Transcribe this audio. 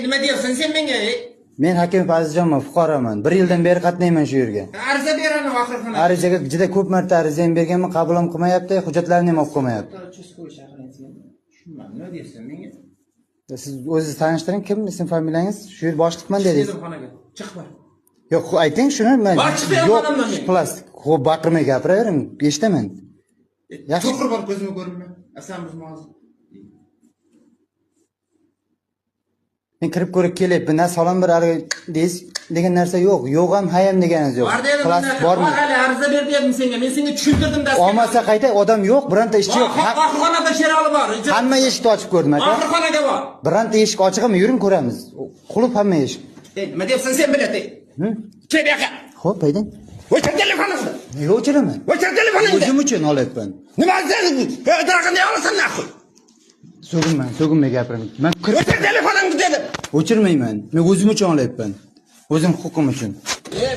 Nima deyapsan sen menga? Ey? Men Hakimov Azizjonman, fuqaroman. Bir yildan beri qatnayman shu yerga. Ariza ber ana oxirxonaga. Arizaga juda ko'p marta ariza ham berganman, qabul ham qilmayapti, hujjatlarni ham olib qo'ymayapti. Участковый chaqiring sen. Tushunmadim, nima deyapsan menga? Siz o'zingiz tanishtiring, kim ism familiyangiz? Shu yer boshliqman dedingiz. Dedim xonaga. Chiq bor. Yo'q, ayting shuni men. Bor, chiqib Yo'q, xonamdan men. Plastik. Xo'p, baqirmay gapiravering, eshitaman. Yaxshi. To'g'ri bor, ko'zimga ko'rinma. Asan biz hozir. Men kirib ko'rib kelyapman, na salom bir haligi deysiz degan narsa yo'q. Yo'q ham, hayam deganingiz yo'q. Bor dedim. Plastik bormi? Bor, hali ariza ber dedim senga. Men senga tushuntirdim dastlab. Olmasa qayta odam yo'q, bironta ishchi yo'q. Oxirxonada Sherali bor. Hamma eshikni ochib ko'rdim aka. Oxirxonaga bor. Bironta eshik ochiqmi? Yuring ko'ramiz. Qulf hamma eshik. Ey, nima deyapsan sen bilat? Ey? Kel bu yoqqa. Xo'p, ayting. O'chir telefoningni. Nega o'chiraman? O'chir telefoningni. O'zim uchun olyapman. Nima sen? Qanday olasan нахуй? So'kinmang, so'kinmay gapiring. Men kirib O'chir telefoningni dedim. o'chirmayman. Men o'zim uchun olyapman. O'zim huquqim uchun. Ey,